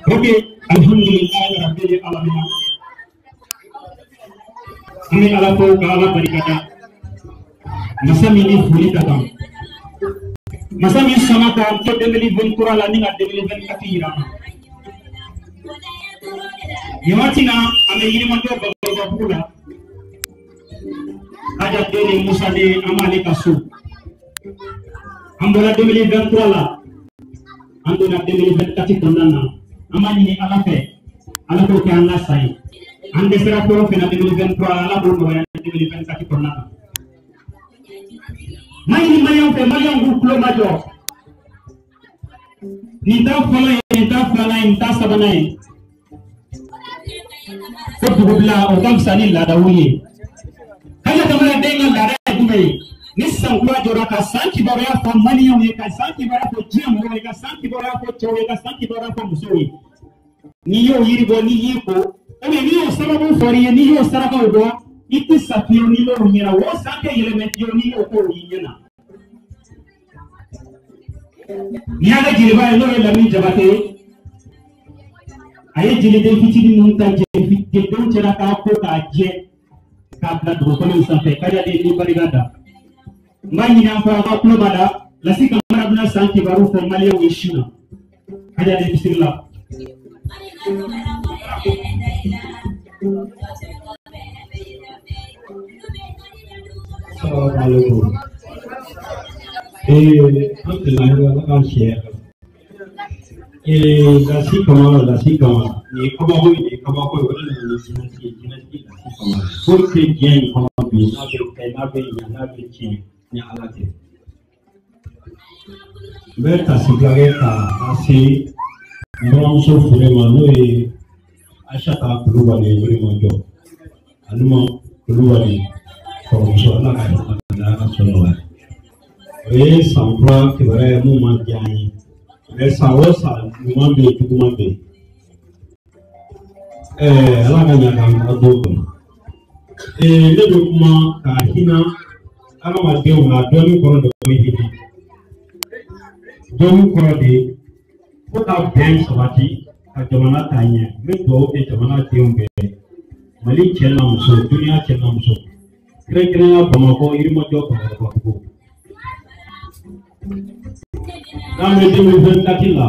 Ok, alhamdulillahi rabbil alamin. An bɛ Ala fo ka Ala barikada. Masa min ni foli ka kan. Masa min sɔnna k'an to 2023 la ni ka 2024 yira an na. Nin waati na an bɛ Yirimajɔ Bamakɔbugu la. Kaja den ni Musa den an b'ale ka so. An bɔra 2023 la, an donna 2024 kɔnɔna na. An b'a ɲini Ala fɛ, Ala k'o kɛ an ka san ye. An dɛsɛra ko o fɛn na 2023, Ala b'o nɔgɔya 2024 kɔnɔna na. N b'a ɲini maliyɛnw fɛ, maliyɛnw k'u tulo majɔ. Nin t'a fɔlɔ ye, nin t'a filanan ye, nin t'a sabanan ye. Ko dugubila o ka fisa ni laadaw ye. Kaja Kamara den ka laada ye jumɛn ye? Ni san kura jɔra ka san kibaruya fɔ maliyɛnw ye, ka san kibaruya fɔ diɲɛ mɔgɔw ye, ka san kibaruya fɔ cɛw ye, ka san kibaruya fɔ musow ye. N'i y'o yiri bɔ, n'i y'i ko, ou bien n'i y'o sababu fɔr'i ye, n'i y'o sarakaw bɔ, i tɛ sa fiyewu n'i m'o ɲɛna. O san tɛ yɛlɛmɛ fiyewu n'i y'o k'o y'i ɲɛna. N'i y'a kɛ jeliba ye, n'o ye Lamini Jabate ye, a ye jeliden fitinin ninnu ta jelidenw cɛla k'a ko k'a jɛ k'a bila dugukolo in sanfɛ. Kaja den ni barika da. N b'a ɲini an fɛ, aw ka tulo b'a la. Lasi Kamara bɛna san kibaru fɔ maliyɛnw ye su na. Kaja den bisimila. Assalamu alaikum. An tɛna hɛrɛ Ala k'an si hɛrɛ la. Lasi Kamara, Lasi Kamara, nin ye kabako ye, nin ye kabako ye, o de nana ni jinɛsigi ye, jinɛsigi Lasi Kamara. Foyi tɛ diɲɛ in kɔnɔ bi n'a bɛ kɛ, n'a bɛ ɲa, n'a bɛ tiɲɛ ni Ala tɛ. N bɛ tasibila kɛ ka lase n balimamuso Fure ma, n'o ye Aisata Kulubali ye Yirimajɔ. Alima Kulubali kɔrɔmuso, Ala ka hinɛ a la, ka sɔn nɔgɔya. O ye san kura kibaruya ye mun ma diya an ye. Mais san o san ɲuman bɛ yen, juguman bɛ yen. Ala ka ɲa k'an ka don kɔnɔ. Ne bɛ kuma ka hinɛ adamadenw na, dɔnni kɔrɔ de ko hinɛ. Dɔnni kɔrɔ de fo ka bɛn sabati ka jamana taa ɲɛ. N bɛ dugawu kɛ jamana denw bɛɛ ye. Mali cɛ n'a muso, duniya cɛ n'a muso. Kɛrɛnkɛrɛnnenya Bamakɔ, Yirimajɔ, Bamakɔbugu. N'an bɛ 2024 la,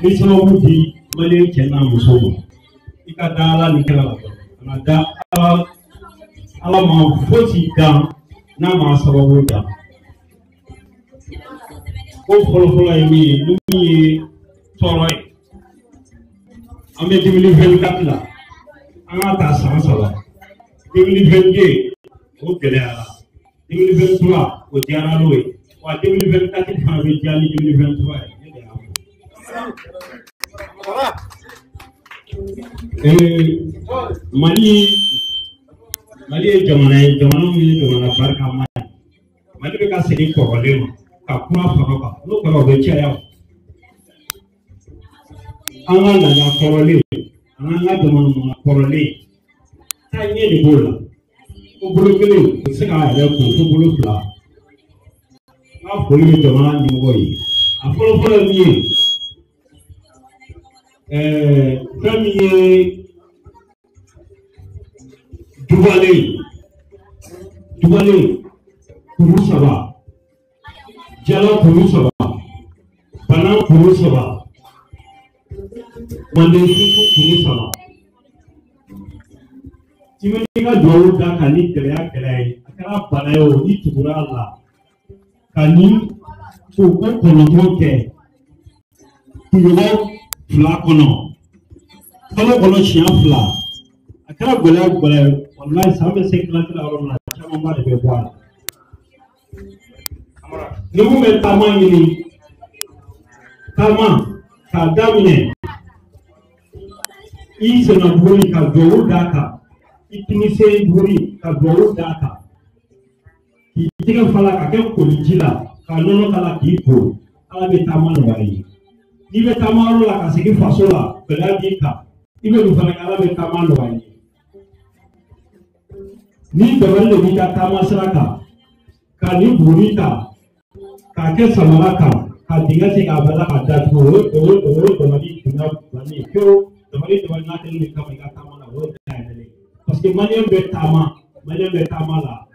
n bɛ sababu di maliyɛn cɛ n'a muso ma. I ka da Ala ni kira la dɔrɔn. Kana da Ala, Ala ma fosi dan n'a ma sababu dan. Ko fɔlɔfɔlɔ ye min ye, ni min ye tɔɔrɔ ye. An bɛ 2024 la, an k'a ta san saba. 2022 o gɛlɛyara, 2023 o diyara n'o ye, wa 2024 fana bɛ diya ni 2023 ye. Ne de y'a fɔ. Mali ye jamana ye, jamana min ye jamana barikama ye. Mali bɛ ka segin kɔrɔlen ma ka kura fara kan, n'o kɛra o bɛ caya. An ka laada kɔrɔlen, an ka jamana mara kɔrɔlen, taa ɲɛ de b'o la. Ko bolo kelen o tɛ se k'a yɛrɛ ko, fo bolo fila. N ka foli bɛ jamana ɲɛmɔgɔ ye. A fɔlɔfɔlɔ ye min ye, fɛn min ye dubalen, dubalen kuru saba, jala kuru saba, bana kuru saba, manden sunsun kuru saba. I bɛ n'i ka duwawu da kan ni gɛlɛya gɛlɛya ye, a kɛra bana ye o, n'i tugura a la ka ni k'o ko kɔnɔntɔn kɛ kunɲɔgɔn fila kɔnɔ, kalo kɔnɔ siɲɛ fila, a kɛra gɛlɛya o gɛlɛya ye, walayi san bɛ se tilancɛ la yɔrɔ min na, camanba de bɛ bɔ a la. Ni mun bɛ taama ɲini, taama k'a daminɛ i senna tuguni ka duwawu d'a kan, i kinisen tuguni ka duwawu d'a kan, k'i tɛgɛ fala ka kɛ koliji la, ka nɔnɔ k'a la k'i ko, Ala bɛ taama nɔgɔya i ye. N'i bɛ taama yɔrɔ la ka segin faso la, gɛlɛya b'i kan, i bɛ nin fana kɛ, Ala bɛ taama nɔgɔya i ye. Ni dabali de b'i ka taama sira kan, ka nin buguri ta k'a kɛ samara kan, ka dingɛ sen k'a bila ka datugu, o ye dabali dingɛ dabali ye pewu. Dabali dabali n'a kɛlen de kama i ka taama la, o ye dayɛlɛlen ye. Parce que maliyɛn bɛ taama, maliyɛn bɛ taama la,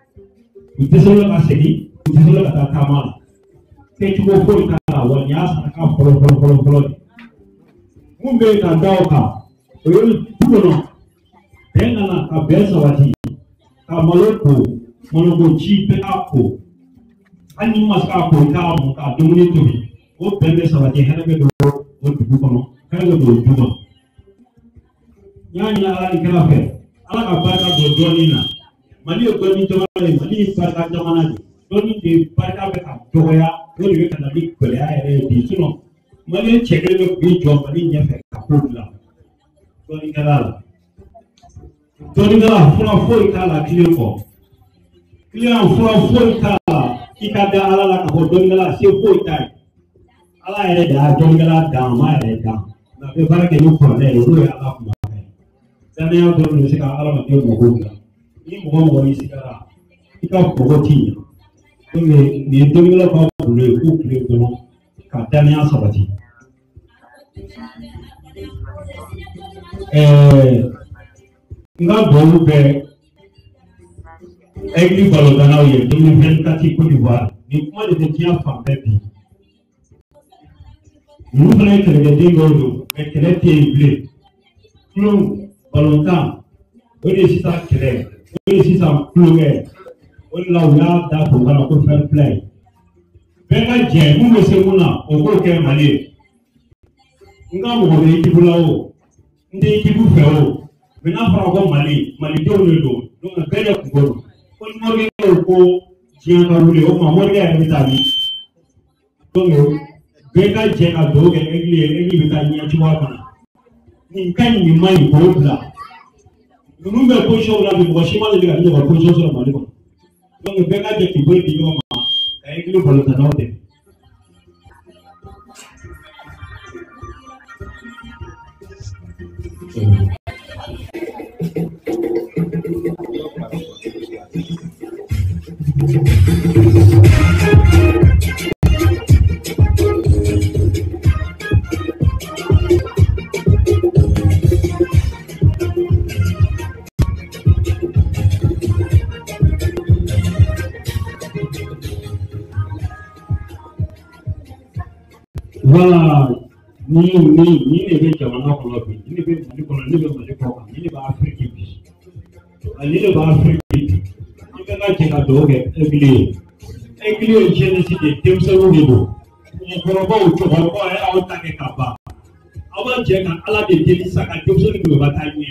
u dɛsɛlen ka segin, u dɛsɛlen ka taa taama la. Kɛcogo foyi t'a la, wa nin y'a saraka fɔlɔ fɔlɔ fɔlɔ fɔlɔ de. Mun bɛ yen ka da o kan, o ye du kɔnɔ bɛn nana ka bɛn sabati, ka malo ko, maloko ji bɛɛ k'a ko. Hali ni ma se k'a ko, i k'a mɔn k'a dumuni tobi, o bɛn bɛ sabati, hɛrɛ bɛ don o dugu kɔnɔ, hɛrɛ bɛ don o du kɔnɔ. N y'a ɲini Ala ni kira fɛ, Ala ka barika don dɔɔnin na. Mali ye dɔnni jamana ye, Mali ye barika jamana de ye. Dɔnni de barika bɛ ka dɔgɔya, o de bɛ ka na ni gɛlɛya yɛrɛ ye bi. Sinon maliyɛn cɛ kelen bɛ k'i jɔ Mali ɲɛfɛ ka ko dilan. Dɔnnikɛla la, dɔnnikɛla fura foyi t'a la tile kɔ. Kiliyan fura foyi t'a la i ka da Ala la k'a fɔ dɔnnikɛla se foyi t'a ye. Ala yɛrɛ de y'a dɔnnikɛla dan, a m'a yɛrɛ dan. Nka a bɛ baara kɛ ni kuranɛ ye, olu ye Ala kumakan ye. Danaya dɔrɔn de bɛ se ka hadamaden mago dilan. Ni mɔgɔ mɔgɔ y'i sigara, i ka mɔgɔ t'i ɲɛ. Donc nin ye dɔnnikɛlaw ka gundo ye k'u tile kɔnɔ ka danaya sabati. N ka duwawu bɛ Aigle balontannaw ye 2024 Côte d'Ivoire. Nin kuma de tɛ diɲɛ fan bɛɛ bi. Ninnu fana ye kɛlɛkɛden dɔw don, mɛ kɛlɛ tɛ yen bilen. Tulon balontan, o de ye sisan kɛlɛ, o de ye sisan tulonkɛ. O de la u y'a da to kana ko fair play. Bɛɛ ka jɛ mun bɛ se mun na, o k'o kɛ Mali ye. N ka mɔgɔ bɛ équipe la o, n tɛ équipe fɛ o, mɛ n'a fɔra ko Mali, malidenw de don, donc bɛɛ de kungo don. Ko ni morikɛ ko diɲɛ ka wuli, o tuma morikɛ yɛrɛ bɛ taa min? Donc bɛɛ ka jɛ ka dugawu kɛ Aigle ye, Aigle bɛ taa ɲɛ cogoya min na. Nin ka ɲi, nin man ɲi, k'o bila. Ninnu bɛ position la bi, mɔgɔ si ma deli ka nin ɲɔgɔn position sɔrɔ Mali kɔnɔ. Donc bɛɛ ka jɛ k'i bolo di ɲɔgɔn ma ka Aigle balontannaw dɛmɛ. Voilà, ni de bɛ jamana kɔnɔ bi, ni de bɛ Mali kɔnɔ, ni de bɛ Mali kɔ kan, ni de bɛ Afiriki bi, ani de bɛ Afiriki bi. Ni bɛɛ ka jɛ ka dugawu kɛ Aigle ye. Aigle ye jeunesse de ye, denmisɛnninw de don. Mɔgɔkɔrɔbaw, cɛkɔrɔbaw, a y'aw ta kɛ ka ban. Aw b'a jɛ ka Ala de deli sisan ka denmisɛnninw dɛmɛ u ka taa ɲɛ.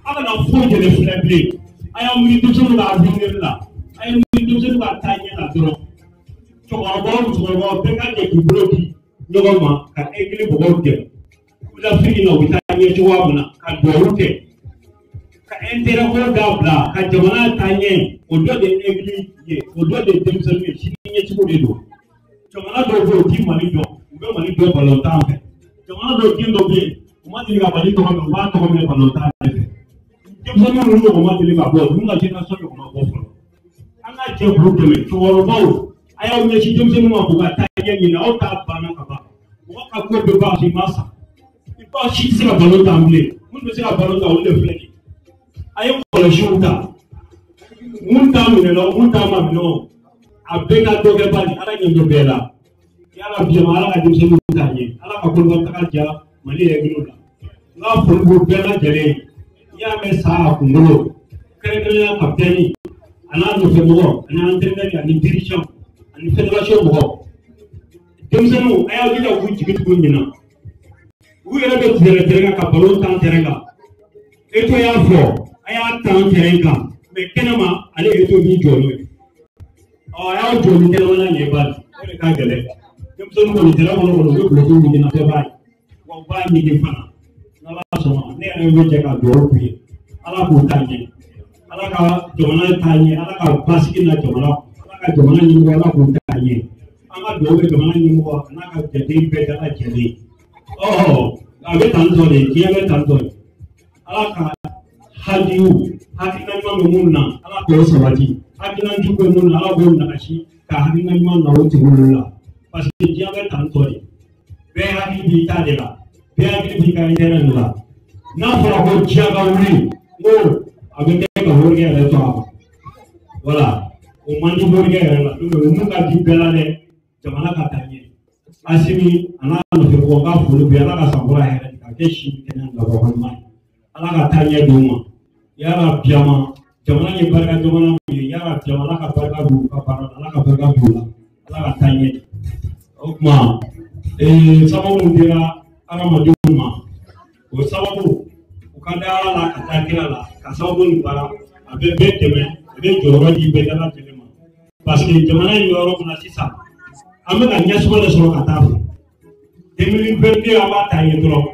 Aw kana foyi jɛlen filɛ bilen. A y'aw miiri denmisɛnninw ka avenir la. A ye miiri denmisɛnninw ka taa ɲɛ la dɔrɔn. Cɛkɔrɔbaw, musokɔrɔbaw, bɛɛ ka jɛ k'i bolo di ɲɔgɔn ma ka Aigle mɔgɔw dɛmɛ. Coupe d'Afrique na u bɛ taa ɲɛ cogoya min na, ka duwawu kɛ, ka intérêt ko dabila, ka jamana taa ɲɛ. O dɔ de ye Aigle ye, o dɔ de ye denmisɛnninw ye, sini ɲɛcogo de don. Jamana dɔw bɛ yen, u ti Mali dɔn, u bɛ Mali dɔn balontan fɛ. Jamana dɔw den dɔw bɛ yen, u ma deli ka Mali tɔgɔ mɛn, u b'a tɔgɔ mɛn balontan de fɛ. Denmisɛnnin ninnu ɲɔgɔn ma deli ka bɔ, ninnu ka génération ɲɔgɔn ma bɔ fɔlɔ. An ka jɛ k'u dɛmɛ. Cɛkɔrɔbaw, a y'aw ɲɛsin denmisɛnninw ma k'u ka taa ɲɛ ɲini, aw ta banna ka ban. Mɔgɔ ka ko bɛ ban, i ma sa. I ba si tɛ se ka balon tan bilen. Minnu bɛ se ka balon tan, olu de filɛ nin ye. A ye kɔlɔsiw ta. Mun t'a minɛ o, mun t'a ma minɛ o, a bɛɛ ka dɔ kɛ bali, Ala ɲɛ bɛ bɛɛ la. Yala bi ma Ala ka denmisɛnninw ta ɲɛ, Ala ka koloba taga diya Mali yɛrɛ minnu la. N ka foli b'u bɛɛ lajɛlen ye. N'i y'a mɛn sa a kunkolo, kɛrɛnkɛrɛnnenya kapitɛni, a n'a nɔfɛmɔgɔ, ani entraîneur, ani dirigeant, ani fédération mɔgɔ. Denmisɛnninw, a y'aw jija k'u jigi tugu ɲina. U yɛrɛ bɛ tɛrɛn terrain kan ka balon tan terrain kan. Eto'o y'a fɔ, a y'a tan terrain kan, mɛ kɛnɛma ale Eto'o b'i jɔ n'o ye. Ɔ a y'aw jɔ ni kɛnɛmana ɲɛ bali, o de ka gɛlɛn. Denmisɛnninw kɔni terrain kɔnɔ kɔni, u bɛ bulɔki ɲigin na, bɛɛ b'a ye. Wa u b'a ɲigin fana. N'Ala sɔnna, ne yɛrɛ bɛ jɛ ka dugawu k'u ye. Ala k'u ta ɲɛ. Ala ka jamana ta ɲɛ, Ala ka basigi na jamana, Ala ka jamana ɲɛmɔgɔ, Ala k'u ta ɲɛ. An ka dugawu kɛ jamana ɲɛmɔgɔ a n'a ka jate bɛɛ lajɛlen. Ɔ a bɛ tan tɔ de, diɲɛ bɛ tan tɔ de. Ala ka hajiw, hakilina ɲuman bɛ minnu na, Ala k'o sabati. Hakilina jugu bɛ minnu na, Ala k'o nagasi ka hakilina ɲuman na o tigiw la. Parce que diɲɛ bɛ tan tɔ de. Bɛɛ hakili b'i ta de la. Bɛɛ hakili b'i ka intérêt de la. N'a fɔra ko diɲɛ ka wuli, ko a bɛ kɛ ka morikɛ yɛrɛ to a ma. Voilà, o man di morikɛ yɛrɛ la. Donc o mun ka di bɛɛ la dɛ, jamana ka taa ɲɛ. Asimi a n'a nɔfɛmɔgɔw ka foli bɛ Ala ka sankura hɛrɛ di ka kɛ si kɛnɛ labɔ ye. Ala ka taa ɲɛ d'u ma. Yarabi a ma, jamana ye barika jamana min ye, yarabi a ma, Ala ka barika don u ka baara la, Ala ka barika don u la, Ala ka taa ɲɛ. O tuma sababu min dira hadamadenw ma, o sababu u ka da Ala la ka taa kira la, ka sababu nin baara, a bɛ bɛɛ dɛmɛ, a bɛ jɔyɔrɔ di bɛɛ lajɛlen ma. Parce que jamana in bɛ yɔrɔ min na sisan, an bɛ ka ɲɛsɔgɔ de sɔrɔ ka taa fɛ. 2022 an b'a ta yen dɔrɔn,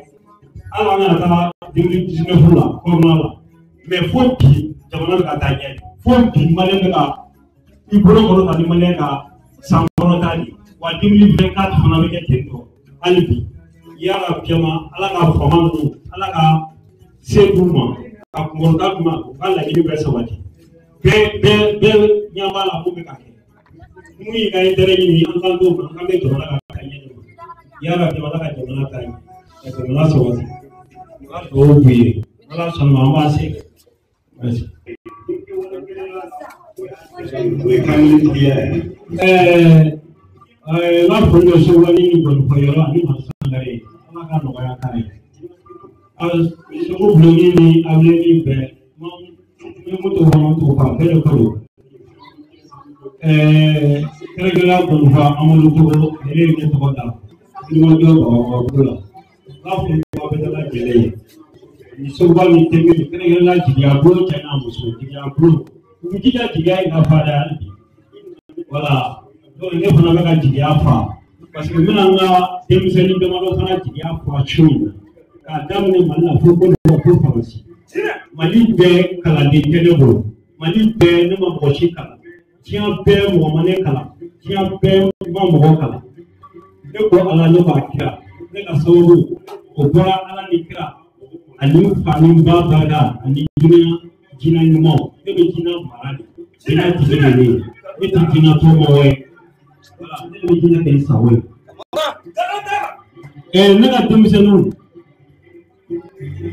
hali an kana taa 2019 la kɔnɔna la, mais fo bi jamana bɛ ka taa ɲɛ, fo bi maliyɛn bɛ ka i bolo kɔrɔta ni maliyɛn ka sankɔrɔta de, wa 2024 fana bɛ kɛ ten tɔ hali bi. Yarabi a ma, Ala ka faama ninnu, Ala ka se d'u ma, ka kunkɔrɔta d'u ma, u ka laɲini bɛɛ sabati. Bɛɛ bɛɛ bɛɛ ɲɛ b'a la ko bɛ ka kɛ. Mun y'i ka intérêt ɲini, an kan t'o ma, an kan bɛ jamana ka taa ɲɛ de ma. Yarabi Ala ka jamana taa ɲɛ, ka jamana sabati. N ka dugawu b'u ye, Ala sɔnna an b'a se kɛ. Merci. O ye kanbilitigiya ye. N ka foli bɛ Sogowali ni Gɔnifɔyɔrɔ ani Masangare, Ala ka nɔgɔya k'a ye. Segu bulonni ni abilenni bɛɛ, n bɛ moto kɔnɔ t'o kan, bɛɛ de ko don. Kɛrɛnkɛrɛnnenya Gɔnifɔ Amadu Togo, ale ye ne tɔgɔ da Yirimajɔ Bamakɔ la. N ka foli b'aw bɛɛ lajɛlen ye. Ni Seguba ni Tɛnbeli, kɛrɛnkɛrɛnnenya jigiya bulon cɛ n'a muso, jigiya bulon. U bɛ jija jigiya in ka fa dɛ hali bi. Voilà. Donc ne fana bɛ ka jigiya fa. Parce que n bɛna n ka denmisɛnnin damadɔ fana jigiya fa su in na. K'a daminɛ Mali la fo Côte d'Ivoire fo Faransi. Mali bɛɛ kalanden tɛ ne bolo. Mali bɛɛ ne ma mɔgɔ si kalan. Diɲɛ bɛɛ mɔgɔ ma ne kalan. Diɲɛ bɛɛ ma mɔgɔ kalan. Ne ko Ala, ne b'a kira. Ne ka sababu o bɔra Ala ni kira ani fa ni ba barika ani jinɛ jinɛ ɲumanw. Ne bɛ jinɛ mara de. Jinɛ tigi de ne ye. Ne tɛ jinɛ tɔmɔgɔ ye. Voilà, ne bɛ jinɛ kɛ n sago ye. Ne ka denmisɛnninw,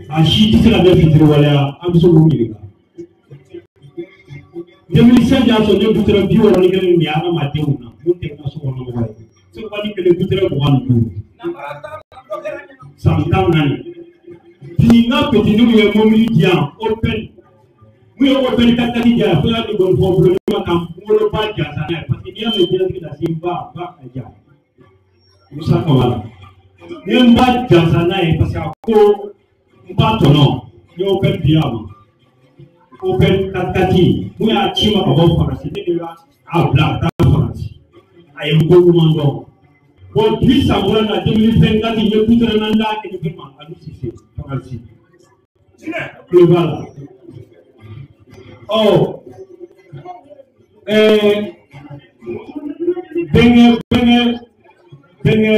a si tɛ se ka ne fitiriwaleya, an bɛ se k'u ɲininka. 2005 y'a sɔrɔ ne butera 61 de hadamadenw na, mun tɛ n ka so kɔnɔ mɔgɔ ye. Seguba kelen butera 25. San 14. Bi n ka petiniw ye mobili di yan, Opel. Mun ye Opel katali di yan, fo y'a di Gɔnifɔ bulonni ma ka n woloba jansa n'a ye, parce que n'i y'a mɛn diɲɛlatigɛ la se n ba ba ka ja. Musa Kamara. Ni n ba jansa n'a ye, parce que a ko n ba tɔnɔ, n ye Opel di a ma. Opel katali, mun y'a ci ma ka bɔ Faransi, ne de b'a bila ka taa Faransi. A ye n ko ɲuman dɔn. Bon, bi san wɛrɛ la 2024 n ye kutura naani d'a kelen ma Aliou Cissé Faransi. Tulo b'a la. Ɔ bɛnkɛ bɛnkɛ bɛnkɛ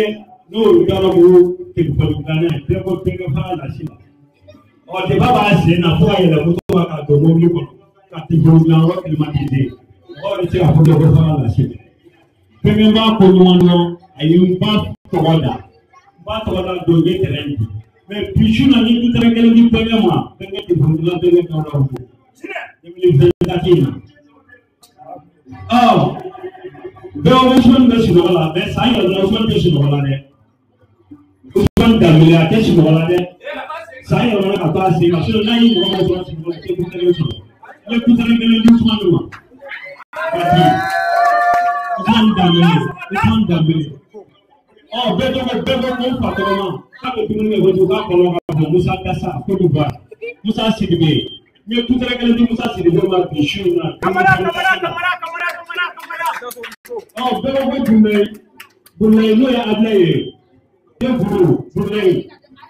n'o ye Garabu telefɔni dilanna ye, bɛɛ ko bɛnkɛ fara lasi la. Ɔ depa b'a sen na fo ka yɛlɛ moto kan ka don mobili kɔnɔ ka telefɔni dilan yɔrɔ climatiser. Mɔgɔw bɛ se k'a fɔ ko fara lasi la. Bɛnkɛ b'a ko ɲuman dɔn, a ye n ba tɔgɔ da. N ba tɔgɔ da don n ye terrain di. Mais bi su na ni dutɛrɛ kelen di bɛnkɛ ma, bɛnkɛ telefɔni dilan bɛnkɛ Garabu. 2024 in na. Ɔ bɛɛ Usumani bɛ sunɔgɔ la, mais san yɛlɛma Usumani tɛ sunɔgɔ la dɛ. Usumani Danbele a tɛ sunɔgɔ la dɛ. San yɛlɛmana ka to a sen kan, sinon n'a y'i mɔgɔ mɔgɔ sɔrɔ sunɔgɔ la, i tɛ kutɛrɛ sɔrɔ. N ye kutɛrɛ kelen di Usumani ma. Kati Usumani Danbele, Usumani Danbele. Ɔ bɛɛ tɔgɔ bɛɛ ko ko n fa tɔgɔ ma, k'a bɛ dumuni kɛ kojugu k'a kɔnɔ ka bon Musa Dasa Côte d'Ivoire. Musa Sidibe. N ye kutɛrɛ kelen di Musa Sidibe ma bi su in na. Kamara, Kamara, Kamara, Kamara, Kamara, Kamara. Ɔ bɛɛ ko ko Burulayi, Burulayi n'o ye Abilaye ye. Den buru Burulayi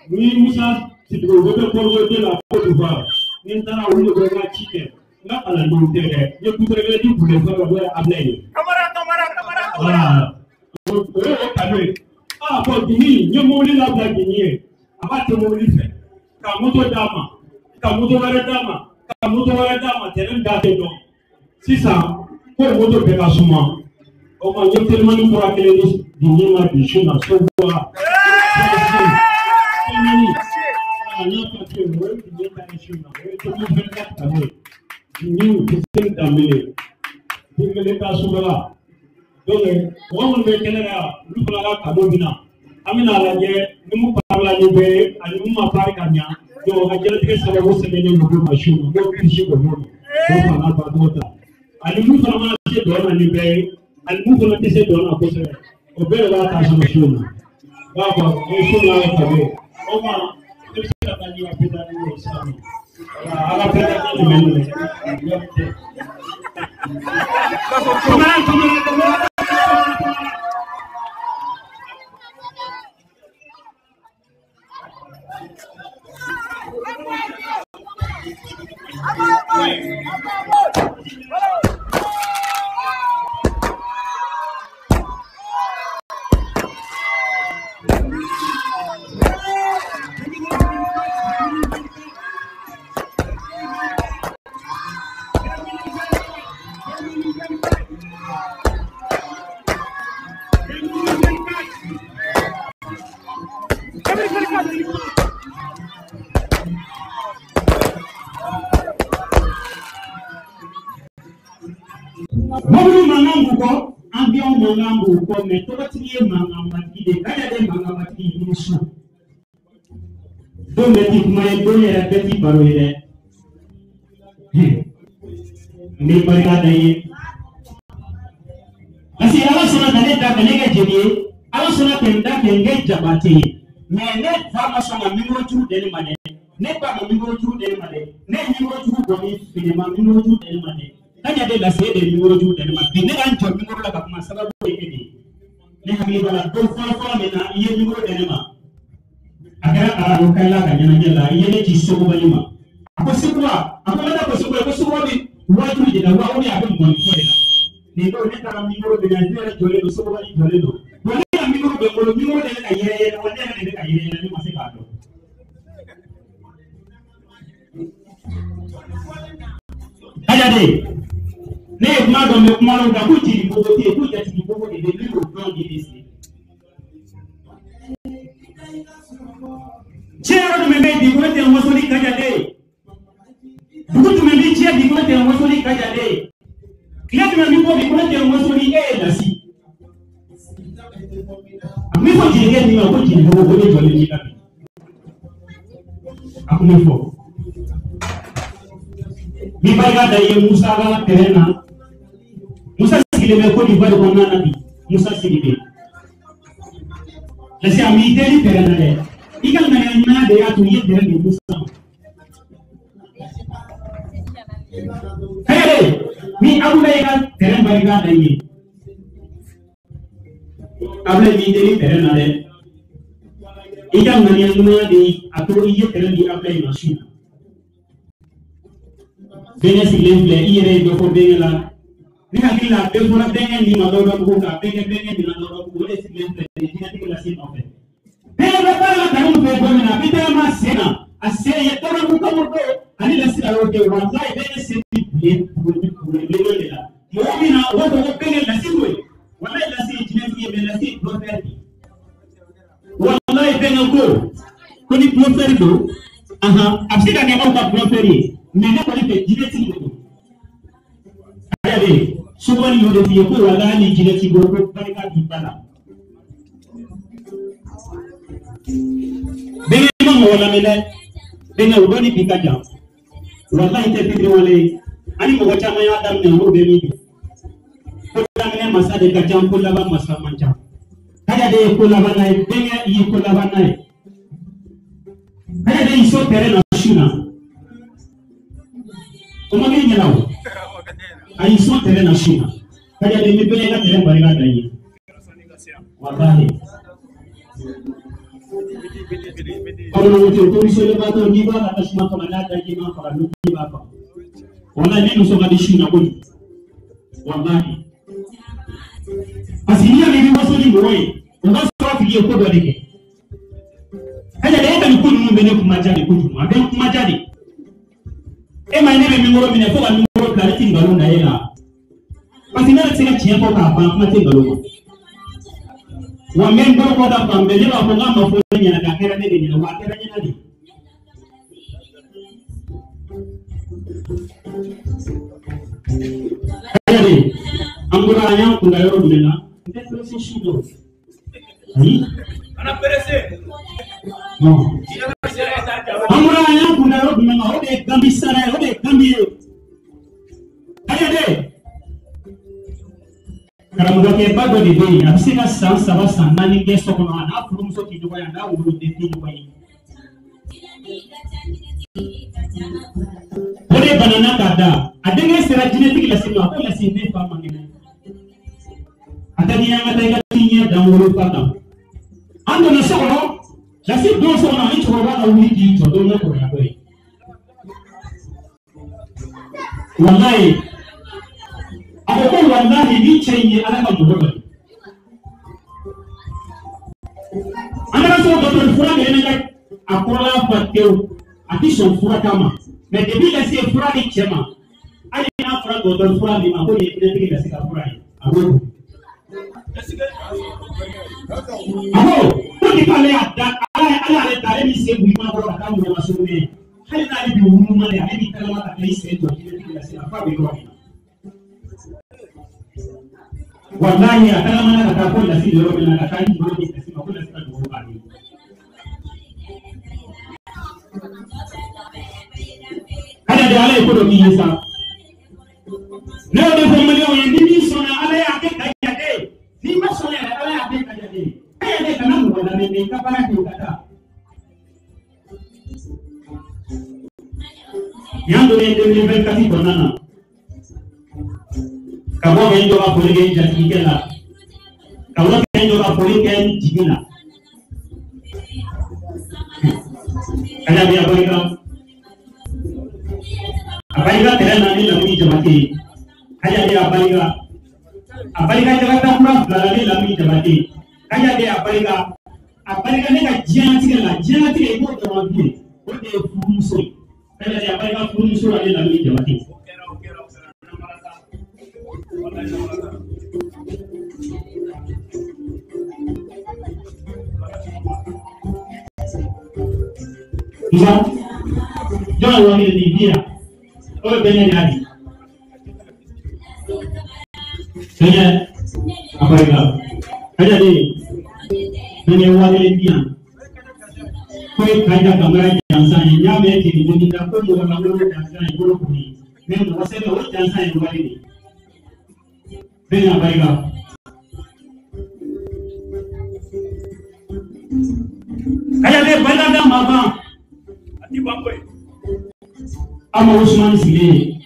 ni Musa Sidibe u bɛɛ bɛ Kɔrɔgɔ la Côte d'Ivoire. Ni n taara olu de bɛ n ka ci kɛ. N ka kalandenw tɛ dɛ. N ye kutɛrɛ kelen di Burulayi fɔlɔ ma n'o ye Abilaye ye. Kamara, Kamara, Kamara, Kamara. Voilà. O ye o kanu ye. Aa bɔn Gini, n ye mobili labila Gini ye. A b'a to mobili fɛ. Ka moto d'a ma. Ka moto wɛrɛ d'a ma. Ka moto wɛrɛ d'a ma. Tɛrɛn da tɛ dɔn. Sisan ko moto bɛɛ ka suma. O ma n ye telimani kura kelen di Gini ma bi su na so bɔra. An y'a fɔ ten, o ye Guinée ta ye su in na, o ye 2024 kanu ye. Guinée Fuseni Danbele, den kelen ta sufɛla. Donc mɔgɔ minnu bɛ kɛnɛ kan yan, olu fana ka cadeau bɛ na. An bɛna lajɛ ni mun parila ni bɛɛ ye ani mun ma pari ka ɲa. Donc o ka diɲɛlatigɛ sababu sɛbɛnnen don ma su in na, n'o kisi k'o d'o ma. K'o fana ba t'o ta. Ani mun fana mana se dɔn na ni bɛɛ ye, ani mun fana tɛ se dɔn na kosɛbɛ, o bɛɛ de b'a ta sɔrɔ su in na. D'accord, o ye su in na cadeau ye. O ma ne bɛ se ka taa ni ka pétale ye sisan nɔ. Voilà, a ka pétale jumɛn don dɛ. Kamara, Kamara, Kamara, Kamara, Kamara. Mobili mankan b'u kɔ, avion mankan b'u kɔ, mais tɔgɔtigi ye mankanmatigi de ye. Kaja de ye mankanmatigi ye, i ni su. Don bɛɛ ti kuma ye, don yɛrɛ bɛɛ ti baro ye dɛ. N bɛ barika da i ye. Parce que Ala sɔnna ka ne da ka ne kɛ jeli ye, Ala sɔnna ka n da ka n kɛ jabate ye. Mais ne fa ma sɔn ka nimoro juru di ne ma dɛ. Ne ba ma nimoro juru di ne ma dɛ. Ne ye nimoro juru bɔ ni fini ma nimoro juru di ne ma dɛ. Kaja de lase de nimoro juru di ne ma. Bi ne ka n jɔ nimoro la ka kuma sababu ye e de ye. Ne hakili b'a la don fɔlɔ fɔlɔ min na i ye nimoro di ne ma. A kɛra arajo kɛla ka ɲɛnajɛ la, i ye ne ci Sogobali ma. A ko Seguba, a ko ne ko Seguba, ko Seguba bɛ waajuli de la, wa o de a bɛ mɔni fɔ de la. Nin don ne taara nimoro bɛ na, ne yɛrɛ jɔlen don, Sogobali jɔlen don. Bon ne ka nimoro bɛ n bolo, nimoro de bɛ ka yɛrɛ yɛrɛ, wa ne yɛrɛ de bɛ ka yɛrɛ yɛrɛ, ne ma se k'a dɔn. Kaja de, ne ye kuma dɔn bɛ kuma dɔn kan ko jeli bobo tɛ yen, ko jatigi bobo de bɛ yen, ne y'o dɔn de se. Diɲɛ yɔrɔ jumɛn bɛ yen bi ko ne tɛ n waso ni Kaja de ye? Dugu jumɛn bɛ diɲɛ bi ko ne tɛ n waso ni Kaja de ye? Tile jumɛn bɛ bɔ bi ko ne tɛ n waso ni e ye Lasi? A kun bɛ fɔ jelikɛ min ma ko jeli bobo, ko ne jɔlen b'i la bi. A kun bɛ fɔ. Ni barika da i ye Musa ka terrain na. Musa sigilen bɛ Côte d'Ivoire kɔnɔna na bi. Musa Sidibe. Lasi a m'i deli terrain na dɛ. I ka ŋaniya ɲumanya de y'a to i ye terrain di Musa ma. Hɛrɛ ni Abulayi ka terrain barika da i ye. Abulayi m'i deli terrain na dɛ. I ka ŋaniya ɲumanya de a to i ye terrain di Abulayi ma su in na. Bɛnkɛ sigilen filɛ, i yɛrɛ ye dɔ fɔ bɛnkɛ la. Ne hakili la a bɛɛ fɔra bɛnkɛ nin ma Dawudabugu kan, bɛnkɛ bɛnkɛ nin na Dawudabugu, o de sigilen filɛ nin ye diɲɛtigi lase nɔfɛ. Bɛnkɛ bɛ baara la kanu fɛ don min na, a bɛ taa ma sen na, a sen ye Dawudabugu kan o don, ani lasi la y'o kɛ, walayi bɛnkɛ sen bɛ bilen bilen de la. Mɔgɔ min na, o b'a fɔ ko bɛnkɛ lasi ko ye, walayi lasi ye diɲɛtigi ye, mais lasi ye bluffeur de ye. Walayi bɛnkɛ ko ni bluffeur don, a bɛ se ka kɛ aw ka bluffeur ye. Mais ne kɔni fɛ jinɛtigi de don. A yɛrɛ de Sogobali y'o de f'i ye ko walayi ni jinɛ t'i bolo ko barika b'i ba la. Bɛnkɛ ma mɔgɔ lamɛn dɛ. Bɛnkɛ o dɔnni bi ka jan. Walayi tɛ fitiriwale ye. Ani mɔgɔ caman y'a daminɛ olu bɛ min kɛ. Ko daminɛ masa de ka ca, ko laban masa man ca. Kaja de ye ko laban n'a ye, bɛnkɛ ye ko laban n'a ye. Kaja de y'i so tɛrɛn na su na. O ma kɛ ɲɛna o. A y'i sɔn tɛrɛn na su na. Kaja de ni bɛɛ ka tɛrɛn barika da i ye. Walahi. Bamananw ko ko solebatɔ n'i b'a ka tasuma faga n'a daji ma faga n'o k'i b'a faga. Walahi ne muso ka di su na kojugu. Walahi. Parce que n'i y'a mɛn i bɛ waso ni mɔgɔ ye, o b'a sɔrɔ a tigi ye ko dɔ de kɛ. Kaja de e ka nin ko ninnu bɛ ne kuma diya de kojugu. A bɛ n kuma diya de. E ma ye ne bɛ nimoro minɛ fo ka nimoro bila ne ti nkalon da e la. Parce que ne yɛrɛ tɛ se ka tiɲɛ fɔ k'a ban, kuma tɛ nkalon ma. Wa n bɛ n bolo kɔ da fan bɛɛ, ne b'a fɔ n k'a ma fɔ ne ɲɛna k'a kɛra ne de ɲɛna, wa a kɛra ɲɛna de. Kajade an bɔra an y'an kunda yɔrɔ jumɛn na n tɛ pressé su dɔn ayi non an bɔra an y'an kunda yɔrɔ jumɛn na o de ye Gambi sara ye o de ye Gambi ye Kajade karamɔgɔkɛba dɔ de bɛ yen a bɛ se ka san 3 san 4 kɛ so kɔnɔ a n'a furumuso tɛ ɲɔgɔn ye a n'a woloden tɛ ɲɔgɔn ye o de banana k'a da a denkɛ sera jinɛtigi Lasi ma a ko Lasi ne fa man kɛnɛ a ka di an ka taa i ka t'i ɲɛ da n wolofa kan an donna so kɔnɔ Lasi don so kɔnɔ ani cɛkɔrɔba ka wuli k'i jɔ don dɔ kɔrɔya dɔ ye walayi a ko ko walahi ni cɛ in ye Ala ka mɔgɔ dɔ ye an nana so dɔgɔtɔrɔ fura kelen ka a kɔrɔla fa tewu a ti sɔn fura ta ma mais depuis Lasi ye fura di cɛ ma hali n'a fɔra dɔgɔtɔrɔ fura min ma ko nin ye jinɛtigi Lasi ka fura ye a b'o dun a ko ko depuis ale y'a da Ala y'ale da ale b'i sen bɔ i kɔnɔ ka taa mɔgɔ ma sugunɛ hali n'ale b'i wuluma de ale b'i tagama ka taa i sen jɔ jinɛtigi Lasi la f'a bɛ yɔrɔ min na walahi a tagamana ka taa ko Lasi bɛ yɔrɔ min na ka taa i kunkolo di Lasi ma ko Lasi ka dugawu b'ale ye. Kajade Ala ye ko dɔ k'i ye sa ne y'o de fɔ maliyɛnw ye ni min sɔnna Ala y'a kɛ Kajade n'i ma sɔn yɛrɛ Ala y'a kɛ Kajade Kajade kana mɔgɔ lamɛn mɛ i ka baara kɛ o ka taa. Nin y'an donnen 2024 kɔnɔna na ka bɔ kɛ n jɔ ka foli kɛ n jatigikɛ la ka bɔ kɛ n jɔ ka foli kɛ n jigi la Kajade a barika a barika kɛlɛ na ni Lamini Jabate ye Kajade a barika jalata kura 2 la ni Lamini Jabate ye Kajade a barika ne ka diɲɛlatigɛ la diɲɛlatigɛ i b'o dɔrɔn bi o de ye furumuso ye Kajade a barika furumuso la ni Lamini Jabate ye. Musa, jɔn ye 1000 di di yan o bɛ bɛn ne de y'a di bɛnɛ a barika Kajade bɛnɛ 1000 di yan ko ye Kaja Kamara jansan ye n y'a mɛn ten nin da ko mɔgɔ lankolon jansan ye bolo kun ye mɛ mɔgɔ sɛbɛn o jansan ye wari de ye bɛnɛ a barika. Kajade barika da ma ban. Ama Ousmane sigilen ye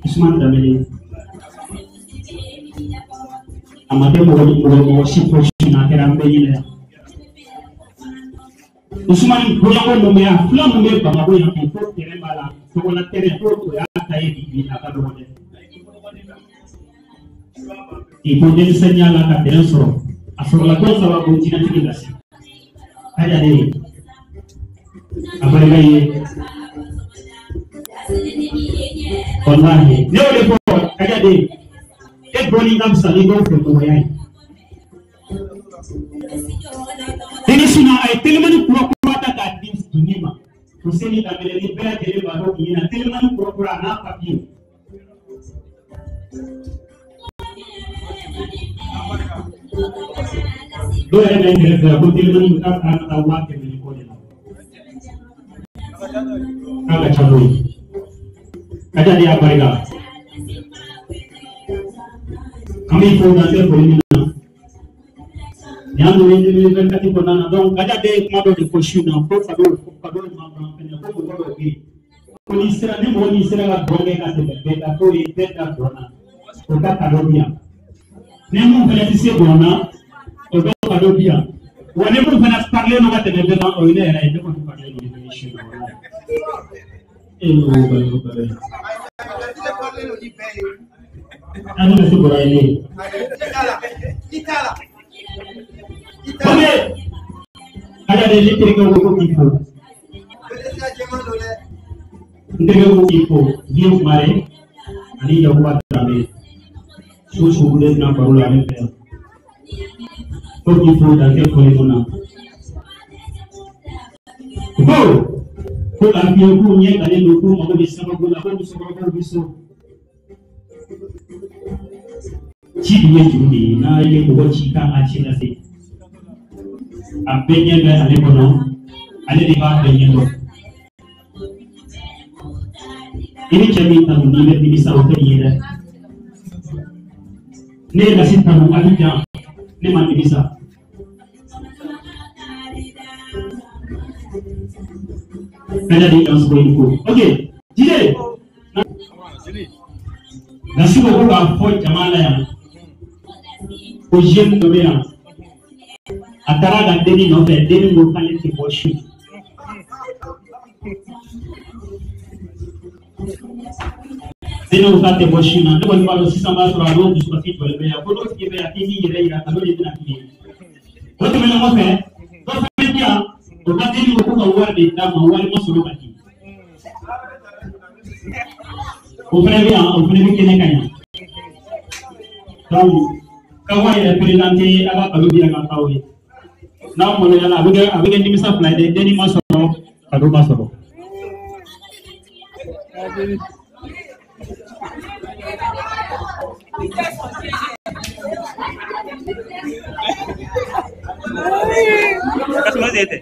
Ousmane Dembélé a ma kɛ mɔgɔ mɔgɔ si pɔsi na a kɛra an bɛɛ ɲɛna yan Ousmane bonyako mun bɛ yan fila mun bɛ Bamakɔ yan bi ko tɛrɛn b'a la tɔgɔla tɛrɛn ko o y'a ta ye bi bi a ka dɔgɔ dɛ k'i to denmisɛnninya la ka tɛrɛn sɔrɔ a sɔrɔla dɔw sababu jinɛtigi Lasi Kajade a barika ye walahi ne y'o de fɔ Kajade e dɔɔnin ka fisa ni dɔw fɛ mɔgɔya ye denmisɛnnin a ye telimani kura kura ta k'a di Duni ma Fuseni Dembélé ni bɛɛ lajɛlen b'a dɔn nin na telimani kura kura a n'a papiye dɔw yɛrɛ bɛ n kɛrɛfɛ ko telimani bɛ taa ka taa 100,000 ni kɔ de la k'a ka ca n'o ye Kajade a barika an b'i fo dan tɛ foli min na nin y'an donnen 2024 kɔnɔna na donc Kajade ye kuma dɔ de fɔ su in na ko kado ma ban fɛnɛ ko mɔgɔ dɔw bɛ yen ko n'i sera ni mɔgɔ min sera ka dɔn kɛ ka tɛmɛ bɛɛ kan k'o ye bɛɛ da dɔn na o ka kado di yan ni mun fɛnɛ tɛ se dɔn na o bɛ kado di yan wa ni mun fɛnɛ parilen don ka tɛmɛ bɛɛ kan o ye ne yɛrɛ ye ne kɔni parilen don ni su in na walayi e y'o balo balo ye. An bɛ se bɔra ye. Kɔmi Kajade ne terikɛ ko k'i fo. N terikɛ ko k'i fo Dieu Kumare ani Yakuba Dramé su su de tɛna baro la ne fɛ yan. Ko k'i fo dan tɛ foli mun na. Ko Ko k'a f'i ye k'u ɲɛ talen don k'u mago bɛ sababu la ko musokɔrɔbaw bɛ so. Ci dun ye juru de ye, n'a ye mɔgɔ ci kan ka ci lase. A bɛɛ ɲɛ bɛ ale kɔnɔ, ale de b'a bɛɛ ɲɛ dɔn. I ni cɛ min tanu n'i bɛ nimisa o tɛ nin ye dɛ. Ne ye Lasi tanu Abidjan, ne ma nimisa. Fɛnɛ de y'an sogo in ko. Ok, Jide. Lasi ko ko k'a fɔ jama la yan. Ko jeune dɔ bɛ yan. A taara a ka denni nɔfɛ, denni ko k'ale tɛ bɔ su. Denni ko k'a tɛ bɔ su na, ne kɔni b'a dɔn sisan b'a sɔrɔ a n'o dusukasi jɔlen bɛ yan. Ko n'o tigi bɛ yan k'i k'i yɛrɛ yira ka n'o de bɛna k'i ye. O tɛmɛnen kɔfɛ, dɔ fɛnɛ bɛ yan, o ka denni ko ko ka wari de d'a ma, wari ma sɔrɔ ka di. O fɛnɛ bɛ yan, o fɛnɛ bɛ kɛnɛ kan yan. Donc, ka wari yɛrɛ présenté a ka kalo di yan ka taa o ye. N'aw maloyala a bɛ kɛ nimisa fila ye dɛ, denni ma sɔrɔ, kado ma sɔrɔ. Kasih masih itu.